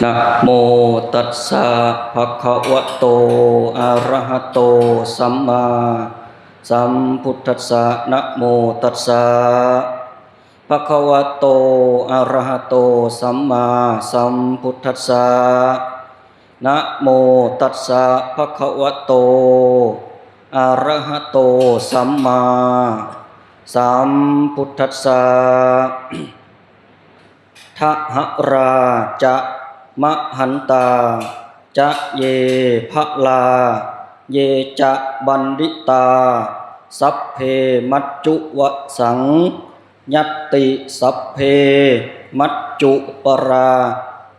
ນະໂມຕັດສະ ພະຄະວະໂຕ ອະຣະຫະໂຕ ສຳມາສຳພຸດທັດສະ ນະໂມຕັດສະ ພະຄະວະໂຕ ອະຣະຫະໂຕ ສຳມາສຳພຸດທັດສະ ນະໂມຕັດສະ ພະຄະວະໂຕ ອະຣະຫະໂຕ ສຳມາສຳພຸດທັດສະ. ທະຫະຣາຈະ ມະຫັນຕາ ຈະເຢ ພະລາ ເຢຈະ ບັນດິຕາ ສັບເພ ມັດຈຸ ວະສັງ ຍັດຕິ ສັບເພ ມັດຈຸ ປະລາ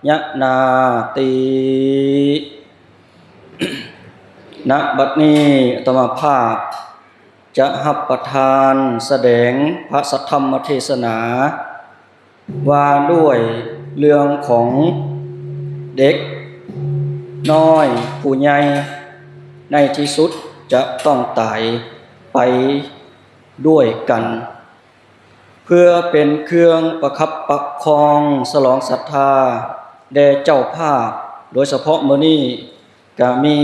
ຍະນາຕິ. ນະບັດນີ້ ອາດຕະມາພາບ ຈະຮັບປະທານສະແດງພະສັດທຳມະເທສະໜາ ວ່າດ້ວຍເລື່ອງຂອງເດັກນ້ອຍຜູ້ໃຫຍ່ ໃນທີ່ສຸດຈະຕ້ອງຕາຍໄປດ້ວຍກັນ ເພື່ອເປັນເຄື່ອງປະຄັບປະຄອງສະຫຼອງສັດທາແດ່ເຈົ້າພາບ, ໂດຍສະເພາະມື້ນີ້ ກະມີ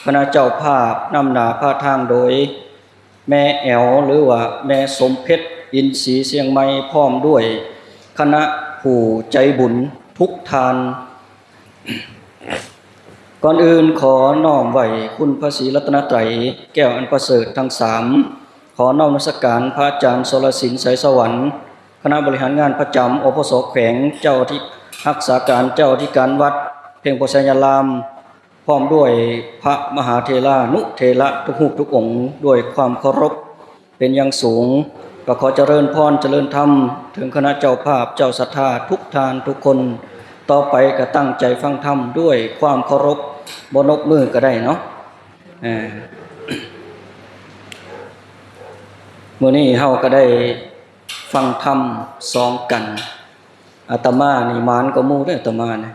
ຄະນະເຈົ້າພາບນຳໜ້າພາທາງໂດຍແມ່ແອວ ຫຼືວ່າແມ່ສົມເພັດ ອິນສີຊຽງໃໝ່ ພ້ອມດ້ວຍຄະນະຜູ້ໃຈບຸນທຸກທ່ານ. ກ່ອນອື່ນຂໍນ້ອມໄຫວ້ຄຸນພະສີລັດຕະນະໄຕ ແກ້ວອັນປະເສີດທັງສາມ, ຂໍນ້ອມນະມັດສະການພະອາຈານ ສລະສິນ ໄຊສະຫວັນ ຄະນະບໍລິຫານງານປະຈຳ ອພສ ແຂວງ, ເຈົ້າທີ່ຮັກສາການເຈົ້າອະທິການວັດເພັງໂພໄຊຍາລາມ ພ້ອມດ້ວຍພະມະຫາເຖລານຸເຖລະທຸກຮູບທຸກອົງ ດ້ວຍຄວາມເຄົາລົບເປັນຢ່າງສູງ. ກໍຂໍຈະເລີນພອນຈະເລີນທຳເຖິງຄະນະເຈົ້າພາບເຈົ້າສັດທາທຸກທ່ານທຸກຄົນ. ຕໍ່ໄປກໍຕັ້ງໃຈຟັງທຳດ້ວຍຄວາມເຄົາລົບ, ບໍ່ນົບມືກໍໄດ້ເນາະ. ເອີ ມື້ນີ້ເຮົາກໍໄດ້ຟັງທຳສອງກັນ. ອາດຕະມານີ້ໝານກວ່າໝູ່ເດ້ ອາດຕະມານີ້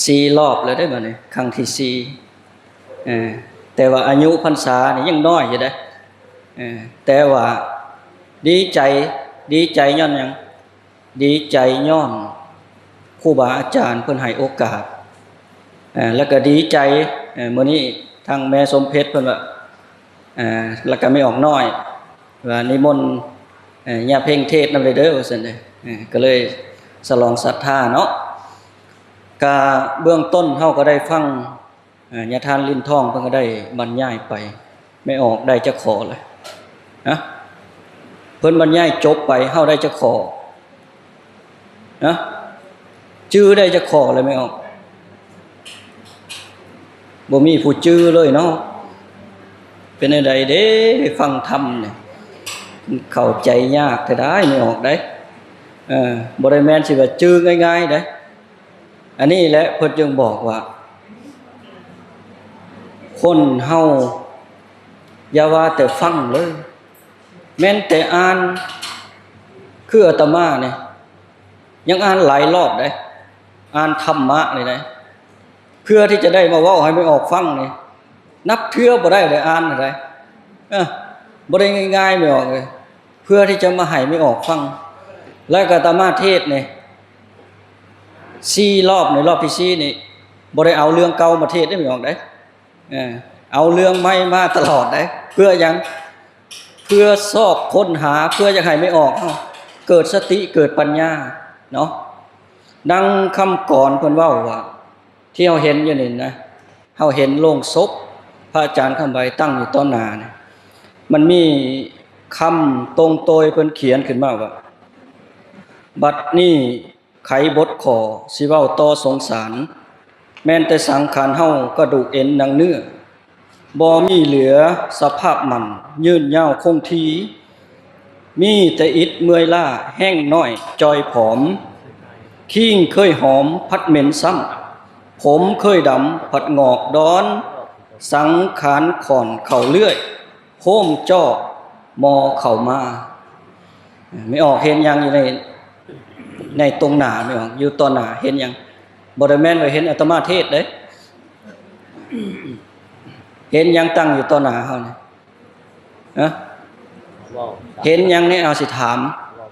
ສີ່ລອບແລ້ວເດ້ບັດນີ້ ຄັ້ງທີສີ່. ເອີ ແຕ່ວ່າອາຍຸພັນສານີ້ຍັງນ້ອຍຢູ່ເດ້. ເອີ ແຕ່ວ່າດີໃຈ, ດີໃຈຍ້ອນຫຍັງ? ດີໃຈຍ້ອນຄູບາອາຈານເພິ່ນໃຫ້ໂອກາດ. ເອີ ແລ້ວກໍດີໃຈ ເອີ ມື້ນີ້ທາງແມ່ສົມເພັດເພິ່ນວ່າ ເອີ ແລ້ວກໍແມ່ອອກນ້ອຍວ່ານິມົນ ເອີ ຍ່າເພັງເທດນຳເດີ ວ່າຊັ້ນເດ້. ເອີ ກໍເລີຍສະຫຼອງສັດທາເນາະ. ກະເບື້ອງຕົ້ນເຮົາກໍໄດ້ຟັງ ເອີ ຍາທ່ານລິນທອງເພິ່ນກໍໄດ້ບັນຍາຍໄປ. ແມ່ອອກໄດ້ຈັກຂໍ້ລະ? ຮະ? ເພິ່ນບັນຍາຍຈົບໄປ ເຮົາໄດ້ຈັກຂໍ້? ຮະ? ຈື່ໄດ້ຈັກຂໍ້ລະແມ່ອອກ? ບໍ່ມີຜູ້ຈື່ເລີຍເນາະ. ເປັນແນວໃດເດ້ ຟັງທຳນີ້ ເຂົ້າໃຈຍາກແທ້ດາຍ ແມ່ອອກໄດ໋. ເອີ ບໍ່ໄດ້ແມ່ນຊິວ່າຈື່ງ່າຍໆໄດ໋. ອັນນີ້ແຫຼະເພິ່ນຈຶ່ງບອກວ່າ ຄົນເຮົາຢ່າວ່າແຕ່ຟັງເລີຍ, ແມ່ນແຕ່ອ່ານ ຄືອາດຕະມານີ້ ຍັງອ່ານຫຼາຍລອບເດ້, ອ່ານທຳມະນີ້ເດ້ ເພື່ອທີ່ຈະໄດ້ມາເວົ້າໃຫ້ແມ່ອອກຟັງນີ້ ນັບເທື່ອບໍ່ໄດ້ເລີຍ ອ່ານນີ້ເດ້. ເອີ ບໍ່ໄດ້ງ່າຍໆ ແມ່ອອກເອີຍ. ເພື່ອທີ່ຈະມາໃຫ້ແມ່ອອກຟັງ. ແລ້ວກໍອາດຕະມາເທດນີ້ ສີ່ລອບນີ້ ລອບທີສີ່ນີ້ ບໍ່ໄດ້ເອົາເລື່ອງເກົ່າມາເທດເດ້ ແມ່ອອກເດ້. ເອີ ເອົາເລື່ອງໃໝ່ມາຕະຫຼອດເດ້. ເພື່ອຫຍັງ? ເພື່ອຊອກຄົ້ນຫາ ເພື່ອຢາກໃຫ້ແມ່ອອກເຮົາເກີດສະຕິ ເກີດປັນຍາເນາະ. ດັ່ງຄຳກອນເພິ່ນເວົ້າວ່າ ທີ່ເຮົາເຫັນຢູ່ນີ້ນະ, ເຮົາເຫັນໂລງສົບພະອາຈານຄຳໃບຕັ້ງຢູ່ຕໍ່ໜ້ານະ, ມັນມີຄຳຕົງໂຕຍເພິ່ນຂຽນຂຶ້ນມາວ່າ ບັດນີ້ໄຂບົດຂໍ້ຊິເວົ້າຕໍ່ສົງສານ, ແມ່ນແຕ່ສັງຂານເຮົາກະດູກເອັນໜັງເນື້ອ, ບໍ່ມີເຫຼືອສະພາບໝັ້ນຍືນຍາວຄົງທີ່, ມີແຕ່ອິດເມື່ອຍລ້າແຮງນ້ອຍຈ່ອຍຜອມ. ຄີງເຄີຍຫອມພັດເໝັນຊ້ຳ, ຜົມເຄີຍດຳພັດງອກດອນ, ສັງຂານຂ້ອນເຂົ້າເລື້ອຍ, ໂຮມຈໍ່ມໍເຂົ້າມາ. ແມ່ອອກເຫັນຫຍັງຢູ່ໃນ ໃນຕົງໜ້າ ແມ່ອອກຢູ່ຕໍ່ໜ້າເຫັນຫຍັງ? ບໍ່ໄດ້ແມ່ນວ່າເຫັນອາດຕະມາເທດເດ້. ເຫັນຫຍັງຕັ້ງຢູ່ຕໍ່ໜ້າເຮົານີ້? ຮະ? ເວົ້າ ເຫັນຫຍັງແດ່? ເຮົາຊິຖາມ ເວົ້າ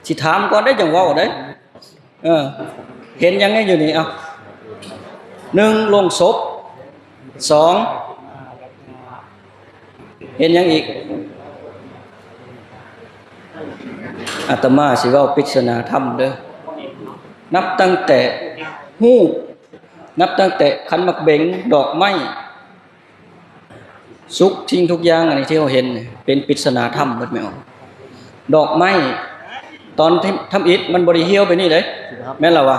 ຊິຖາມກ່ອນເດ້ ຈັ່ງເວົ້າເດ້. ເອີ ເຫັນຫຍັງແດ່ຢູ່ນີ້? ເອົ້າ ໜຶ່ງ ໂລງສົບ, ສອງ ເຫັນຫຍັງອີກ? ອາດຕະມາຊິເວົ້າປິດສະໜາທຳເດີ້. ນັບຕັ້ງແຕ່ຮູບ, ນັບຕັ້ງແຕ່ຂັນໝາກເບັງ, ດອກໄມ້, ທຸກສິ່ງທຸກຢ່າງອັນນີ້ທີ່ເຮົາເຫັນນີ້ເປັນປິດສະໜາທຳໝົດແມ່ນບໍ່? ດອກໄມ້ຕອນທຳອິດມັນບໍ່ໄດ້ຫ່ຽວແບບນີ້ເດ້ ແມ່ນລະວະ?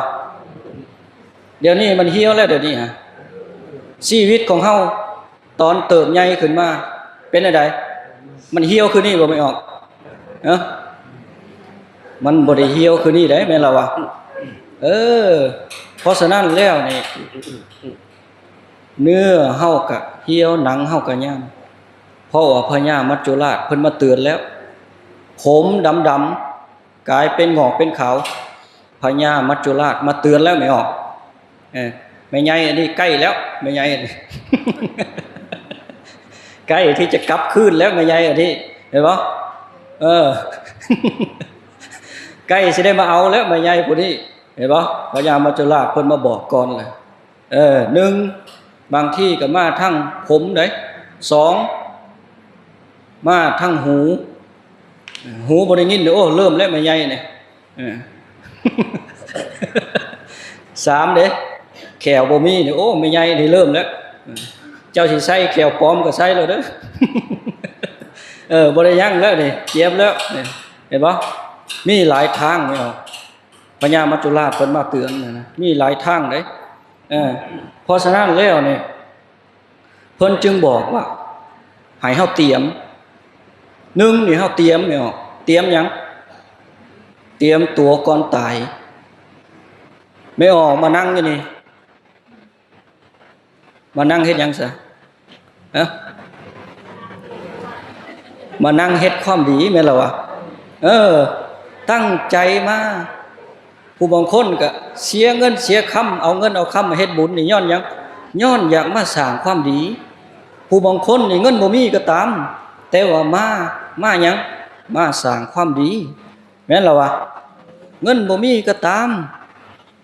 ດຽວນີ້ມັນຫ່ຽວແລ້ວ ດຽວນີ້ຮະ. ຊີວິດຂອງເຮົາຕອນເຕີບໃຫຍ່ຂຶ້ນມາເປັນແນວໃດ? ມັນຫ່ຽວຄືນີ້ບໍ່ແມ່ນອອກ? ເອີ ມັນບໍ່ໄດ້ຫ່ຽວຄືນີ້ເດ້ ແມ່ນລະວະ? ເອີ ເພາະສະນັ້ນແລ້ວນີ້ ເນື້ອເຮົາກະຫ່ຽວ ໜັງເຮົາກະຍານ ເພາະວ່າພະຍາມັດຈຸລາດເພິ່ນມາເຕືອນແລ້ວ. ຜົມດຳໆ ກາຍເປັນຫງອກເປັນຂາວ ພະຍາມັດຈຸລາດມາເຕືອນແລ້ວ ແມ່ອອກ. ເອີ ແມ່ໃຫຍ່ອັນນີ້ໃກ້ແລ້ວ ແມ່ໃຫຍ່ ໃກ້ທີ່ຈະກັບຄືນແລ້ວ ແມ່ໃຫຍ່ອັນນີ້ ເຫັນບໍ່? ເອີ ໃກ້ຊິໄດ້ມາເອົາແລ້ວ ແມ່ໃຫຍ່ຜູ້ນີ້ ເຫັນບໍ່? ພະຍາມັດຈຸລາດເພິ່ນມາບອກກ່ອນແລ້ວ. ເອີ ໜຶ່ງ ບາງທີກໍມາທາງຜົມເດ້, ສອງ ມາທາງຫູ ຫູບໍ່ໄດ້ຍິນເດ້. ໂອ້ ເລີ່ມແລ້ວແມ່ໃຫຍ່ນີ້. ເອີ ສາມເດ້ ແຂ້ວບໍ່ມີນີ້. ໂອ້ ແມ່ໃຫຍ່ນີ້ເລີ່ມແລ້ວ. ເຈົ້າຊິໃສ່ແຂ້ວປອມກໍໃສ່ໂລດເດີ້. ເອີ ບໍ່ໄດ້ຍັງແລ້ວນີ້ ຈຽບແລ້ວນີ້ ເຫັນບໍ່? ມີຫຼາຍທາງແມ່ອອກ. ພະຍາມັດຈຸລາດເພິ່ນມາເຕືອນນະ ມີຫຼາຍທາງເດ້. ເອີ ເພາະສະນັ້ນແລ້ວນີ້ ເພິ່ນຈຶ່ງບອກວ່າໃຫ້ເຮົາຕຽມ. ໜຶ່ງນີ້ເຮົາຕຽມແມ່ອອກ. ຕຽມຫຍັງ? ຕຽມຕົວກ່ອນຕາຍ. ແມ່ອອກມານັ່ງຢູ່ນີ້ ມານັ່ງເຮັດຫຍັງຊະ? ຮະ? ມານັ່ງເຮັດຄວາມດີແມ່ນລະວະ? ເອີ ຕັ້ງໃຈມາ. ຜູ້ບາງຄົນກະເສຍເງິນເສຍຄຳ ເອົາເງິນເອົາຄຳມາເຮັດບຸນນີ້ຍ້ອນຫຍັງ? ຍ້ອນຢາກມາສ້າງຄວາມດີ. ຜູ້ບາງຄົນນີ້ເງິນບໍ່ມີກໍຕາມ ແຕ່ວ່າມາ ມາຫຍັງ? ມາສ້າງຄວາມດີ ແມ່ນລະວະ? ເງິນບໍ່ມີກໍຕາມ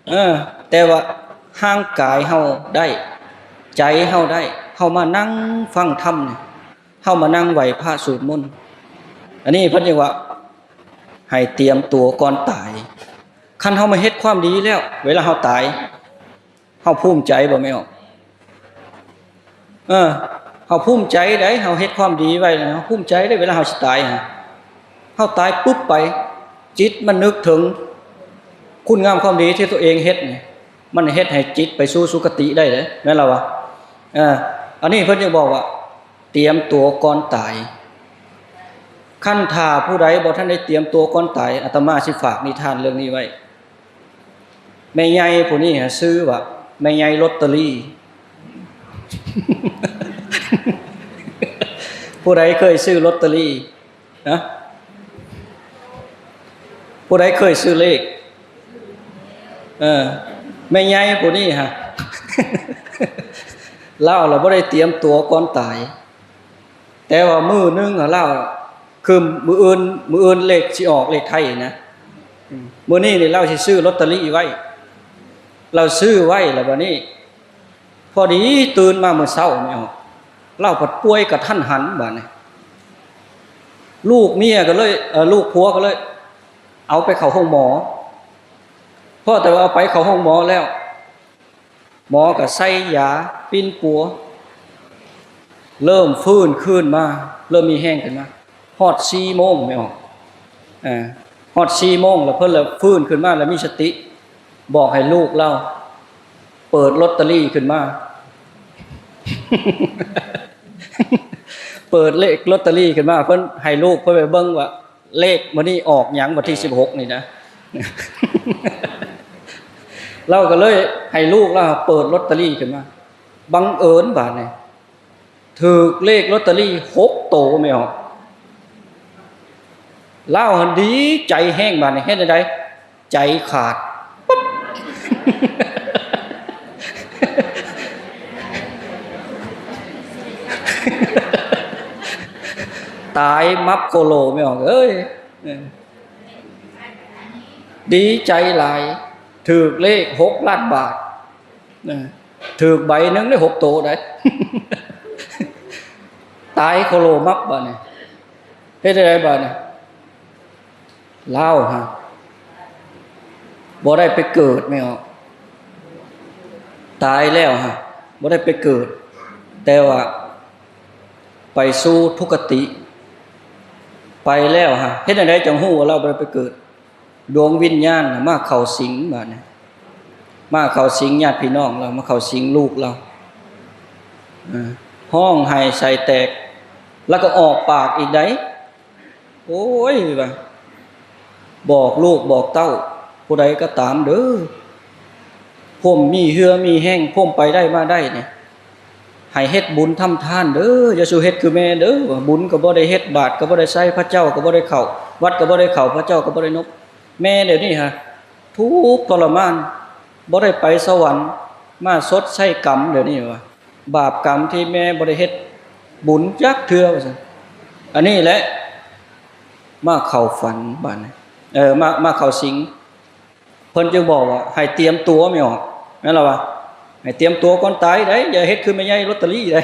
ເອີ ແຕ່ວ່າຮ່າງກາຍເຮົາໄດ້ ໃຈເຮົາໄດ້ ເຮົາມານັ່ງຟັງທຳນີ້ ເຮົາມານັ່ງໄຫວ້ພະສູດມົນ ອັນນີ້ເພິ່ນເອີ້ນວ່າໃຫ້ຕຽມຕົວກ່ອນຕາຍ. ຄັນເຮົາມາເຮັດຄວາມດີແລ້ວ ເວລາເຮົາຕາຍ ເຮົາພູມໃຈບໍ່ແມ່ອອກ? ເອີ ເຮົາພູມໃຈໃດ ເຮົາເຮັດຄວາມດີໄວ້ ເຮົາພູມໃຈໃດ ເວລາເຮົາຊິຕາຍຫັ້ນ ເຮົາຕາຍປຶບໄປ ຈິດມັນນຶກເຖິງຄຸນງາມຄວາມດີທີ່ຕົວເອງເຮັດນີ້ ມັນເຮັດໃຫ້ຈິດໄປສູ່ສຸຄະຕິໄດ້ເດ້ ແມ່ນລະວະ? ເອີ ອັນນີ້ເພິ່ນຈຶ່ງບອກວ່າ ຕຽມຕົວກ່ອນຕາຍ. ຄັນຖ້າຜູ້ໃດບໍ່ທັນໄດ້ຕຽມຕົວກ່ອນຕາຍ ອາດຕະມາຊິຝາກນິທານເລື່ອງນີ້ໄວ້. ແມ່ໃຫຍ່ຜູ້ນີ້ຫາຊື່ວ່າແມ່ໃຫຍ່ລົດເຕີຣີ. ຜູ້ໃດເຄີຍຊື້ລົດເຕີຣີ? ນະ ຜູ້ໃດເຄີຍຊື້ເລກ? ເອີ ແມ່ໃຫຍ່ຜູ້ນີ້ຫາ ລາວລະບໍ່ໄດ້ຕຽມຕົວກ່ອນຕາຍ. ແຕ່ວ່າມື້ໜຶ່ງ ລາວ ຄືມື້ອື່ນ ມື້ອື່ນເລກຊິອອກ ເລກໄທນະ ມື້ນີ້ນີ້ລາວຊິຊື້ລົດເຕີຣີໄວ້. ລາວຊື້ໄວ້ລະບາດນີ້ ພໍດີຕື່ນມາມື້ເຊົ້ານີ້ ລາວພັດປ່ວຍກະທັນຫັນບາດນີ້. ລູກເມຍກໍເລີຍ ເອີ ລູກຜົວກໍເລີຍເອົາໄປເຂົ້າໂຮງໝໍ. ພໍແຕ່ວ່າເອົາໄປເຂົ້າໂຮງໝໍແລ້ວ ໝໍກໍໃສ່ຢາປິ່ນປົວ ເລີ່ມຟື້ນຄືນມາ ເລີ່ມມີແຮງຂຶ້ນມາ. ຮອດສີ່ໂມງແມ່ອອກ ເອີ ຮອດສີ່ໂມງລະເພິ່ນລະຟື້ນຂຶ້ນມາ ລະມີສະຕິ ບອກໃຫ້ລູກລາວເປີດລົດເຕີຣີຂຶ້ນມາ ເປີດເລກລົດເຕີຣີຂຶ້ນມາ ເພິ່ນໃຫ້ລູກເພິ່ນໄປເບິ່ງວ່າ ເລກມື້ນີ້ອອກຫຍັງ ວັນທີສິບຫົກນີ້ນະ. ລາວກໍເລີຍໃຫ້ລູກລາວເປີດລົດເຕີຣີຂຶ້ນມາ ບັງເອີນບາດນີ້ຖືກເລກລົດເຕີຣີຫົກໂຕແມ່ອອກ. ລາວຫັ້ນດີໃຈແຮງບາດນີ້ ເຮັດແນວໃດ? ໃຈຂາດ ຕາຍມັບໂຄໂລແມ່ອອກເອີຍ. ດີໃຈຫຼາຍ ຖືກເລກຫົກລ້ານບາດນະ ຖືກໃບໜຶ່ງໄດ້ຫົກໂຕໄດ໋ ຕາຍໂຄໂລມັບບາດນີ້ ເຮັດຈັ່ງໃດບາດນີ້? ລາວຫະ ບໍ່ໄດ້ໄປເກີດແມ່ນບໍ່? ຕາຍແລ້ວຫະ ບໍ່ໄດ້ໄປເກີດ ແຕ່ວ່າໄປສູ່ທຸກຄະຕິ ໄປແລ້ວຫະ ເຮັດຈັ່ງໃດຈັ່ງຮູ້ວ່າລາວບໍ່ໄດ້ໄປເກີດ? ດວງວິນຍານນະມາເຂົ້າສິງບາດນີ້ ມາເຂົ້າສິງຍາດພີ່ນ້ອງລາວ ມາເຂົ້າສິງລູກລາວ ເອີ ຮ້ອງໄຫ້ໄສ້ແຕກ ແລ້ວກໍອອກປາກອີກໃດ໋ ໂອ້ຍ ວ່າ ບອກລູກບອກເຕົ້າ ຜູ້ໃດກໍຕາມເດີ ພວມມີເຫື່ອມີແຮງ ພວມໄປໄດ້ມາໄດ້ນີ້ ໃຫ້ເຮັດບຸນທຳທານເດີ ຢ່າສູ່ເຮັດຄືແມ່ເດີ ວ່າ ບຸນກໍບໍ່ໄດ້ເຮັດ ບາດກໍບໍ່ໄດ້ໃສ່ ພະເຈົ້າກໍບໍ່ໄດ້ເຂົ້າ ວັດກໍບໍ່ໄດ້ເຂົ້າ ພະເຈົ້າກໍບໍ່ໄດ້ນົບ ແມ່ດຽວນີ້ຫະ ທຸກທໍລະມານ ບໍ່ໄດ້ໄປສະຫວັນ ມາຊົດໃຊ້ກຳດຽວນີ້ວ່າ ບາບກຳທີ່ແມ່ບໍ່ໄດ້ເຮັດບຸນຈັກເທື່ອວ່າຊັ້ນ ອັນນີ້ແຫຼະ ມາເຂົ້າຝັນບາດນີ້ ເອີ ມາ ມາເຂົ້າສິງ ເພິ່ນຈຶ່ງບອກວ່າໃຫ້ຕຽມຕົວແມ່ອອກ ແມ່ນລະວະ ໃຫ້ຕຽມຕົວກ່ອນຕາຍໄດ໋ ຢ່າເຮັດຄືແມ່ໃຫຍ່ລອດເຕີຣີໄດ໋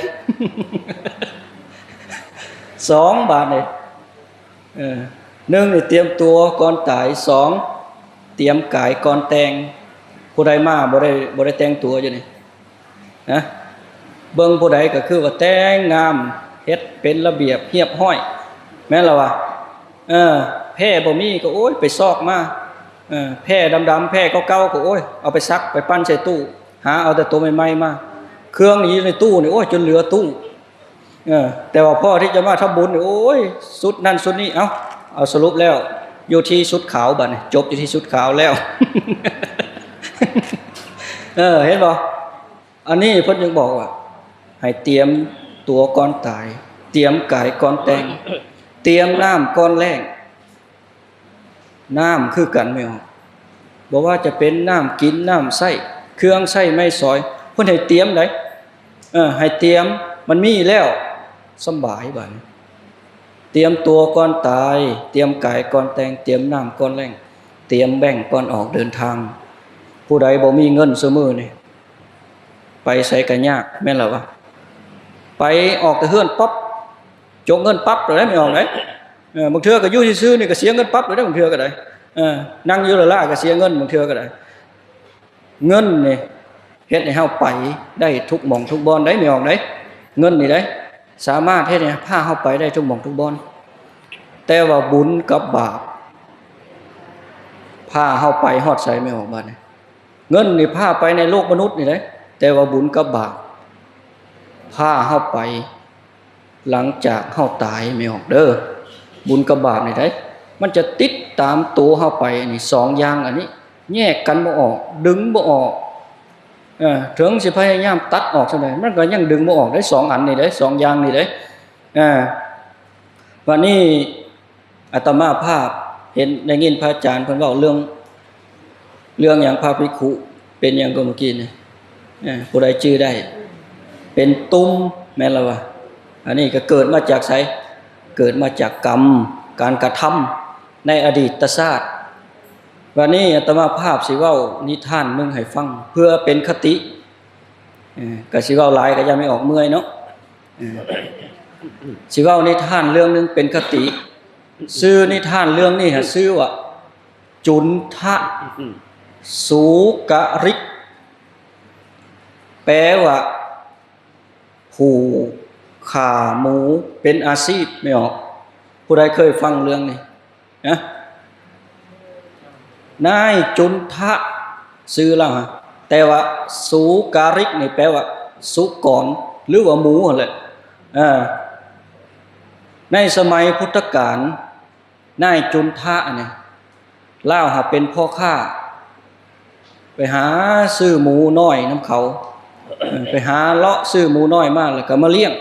ສອງບາດນີ້ ເອີ ໜຶ່ງນີ້ຕຽມຕົວກ່ອນຕາຍ ສອງຕຽມກາຍກ່ອນແຕ່ງ ຜູ້ໃດມາບໍ່ໄດ້ ບໍ່ໄດ້ແຕ່ງຕົວຢູ່ນີ້ ນະ ເບິ່ງຜູ້ໃດກໍຄືວ່າແຕ່ງງາມ ເຮັດເປັນລະບຽບຮຽບຮ້ອຍ ແມ່ນລະວະ ເອີ ແພ້ບໍ່ມີກໍ ໂອ້ຍ ໄປຊອກມາ ເອີ ແພ້ດຳໆ ແພ້ເກົ່າໆ ກໍ ໂອ້ຍ ເອົາໄປຊັກ ໄປປັ່ນໃສ່ຕູ້ ຫາເອົາແຕ່ໂຕໃໝ່ໆ ມາ ເຄື່ອງນີ້ຢູ່ໃນຕູ້ນີ້ ໂອ້ຍ ຈົນເຫຼືອຕູ້ ເອີ ແຕ່ວ່າພໍທີ່ຈະມາທຳບຸນນີ້ ໂອ້ຍ ຊຸດນັ້ນຊຸດນີ້ ເອົ້າ ເອົາ ສະຫຼຸບແລ້ວ ຢູ່ທີ່ຊຸດຂາວ ບາດນີ້ ຈົບຢູ່ທີ່ຊຸດຂາວແລ້ວ ເອີ ເຫັນບໍ່? ອັນນີ້ເພິ່ນຈຶ່ງບອກວ່າ ໃຫ້ຕຽມຕົວກ່ອນຕາຍ ຕຽມກາຍກ່ອນແຕ່ງ ຕຽມນ້ຳກ່ອນແລ້ງ ນ້ຳຄືກັນແມ່ນບໍ່? ບໍ່ວ່າຈະເປັນນ້ຳກິນ ນ້ຳໃຊ້ ເຄື່ອງໃຊ້ໄມ້ສອຍ ເພິ່ນໃຫ້ຕຽມໃດ໋ ເອີ ໃຫ້ຕຽມ ມັນມີແລ້ວ ສຳບາຍບາດນີ້ ຕຽມຕົວກ່ອນຕາຍ ຕຽມກາຍກ່ອນແຕ່ງ ຕຽມນ້ຳກ່ອນແລ້ງ ຕຽມແບັ້ງກ່ອນອອກເດີນທາງ ຜູ້ໃດບໍ່ມີເງິນຊຸມື້ນີ້ ໄປໃສກໍຍາກ ແມ່ນລະວະ ໄປອອກແຕ່ເຮືອນປັບ ຈົກເງິນປັບໂລດໄດ໋ ແມ່ອອກໄດ໋ ເອີ ບາງເທື່ອກໍຢູ່ຊື່ໆນີ້ກໍເສຍເງິນປັບໂລດໄດ໋ ບາງເທື່ອກໍໄດ້ ເອີ ນັ່ງຢູ່ຫຼ້າໆກໍເສຍເງິນ ບາງເທື່ອກໍໄດ້ ເງິນນີ້ເຮັດໃຫ້ເຮົາໄປໄດ້ທຸກໝ່ອງທຸກບ່ອນໄດ໋ ແມ່ອອກໄດ໋ ເງິນນີ້ໄດ໋ ສາມາດເຮັດໃຫ້ພາເຮົາໄປໄດ້ທຸກໝ່ອງທຸກບ່ອນ ແຕ່ວ່າບຸນກັບບາບ ພາເຮົາໄປຮອດໃສ ແມ່ອອກ ບາດນີ້ ເງິນນີ້ພາໄປໃນໂລກມະນຸດນີ້ເດ້ ແຕ່ວ່າບຸນກັບບາບ ພາເຮົາໄປຫຼັງຈາກເຮົາຕາຍ ແມ່ອອກເດີ ບຸນກັບບາບນີ້ເດ້ ມັນຈະຕິດຕາມໂຕເຮົາໄປ ອັນນີ້ສອງຢ່າງ ອັນນີ້ແຍກກັນບໍ່ອອກ ດຶງບໍ່ອອກ ເອີ ເຖິງຊິພະຍາຍາມຕັດອອກສ່ຳໃດ ມັນກໍຍັງດຶງບໍ່ອອກເດ້ ສອງອັນນີ້ເດ້ ສອງຢ່າງນີ້ເດ້ ເອີ ບາດນີ້ ອາດຕະມາພາບເຫັນ ໄດ້ຍິນພະອາຈານເພິ່ນເວົ້າເລື່ອງ ເລື່ອງຫຍັງ ພະພິກຂຸເປັນຫຍັງກໍເມື່ອກີ້ນີ້ ເອີ ຜູ້ໃດຈື່ໄດ້ ເປັນຕຸ່ມ ແມ່ນລະວະ ອັນນີ້ກໍເກີດມາຈາກໃສ? ເກີດມາຈາກກຳ ການກະທຳໃນອະດີດຕະຊາດ. ບາດນີ້ອາດຕະມາພາບຊິເວົ້ານິທານໜຶ່ງໃຫ້ຟັງ ເພື່ອເປັນຄະຕິ ເອີ ກໍຊິເວົ້າຫຼາຍກໍຢ້ານແມ່ອອກເມື່ອຍເນາະ. ເອີ ຊິເວົ້ານິທານເລື່ອງໜຶ່ງເປັນຄະຕິ. ຊື່ນິທານເລື່ອງນີ້ຫາຊື່ວ່າ ຈຸນທະສູກະລິກ ແປວ່າ ຜູ້ຂ້າໝູເປັນອາຊີບ ແມ່ອອກ. ຜູ້ໃດເຄີຍຟັງເລື່ອງນີ້? ນະ ນາຍຈຸນທະ ຊື່ລາວຫະ ແຕ່ວ່າສູກາລິກນີ້ແປວ່າສຸກອນ ຫຼືວ່າໝູຫັ້ນແຫຼະ. ເອີ ໃນສະໄໝພຸດທະການ ນາຍຈຸນທະນີ້ ລາວຫາເປັນພໍ່ຄ້າ ໄປຫາຊື້ໝູນ້ອຍນຳເຂົາ ເອີ ໄປຫາເລາະຊື້ໝູນ້ອຍມາ ແລ້ວກໍມາລ້ຽງ.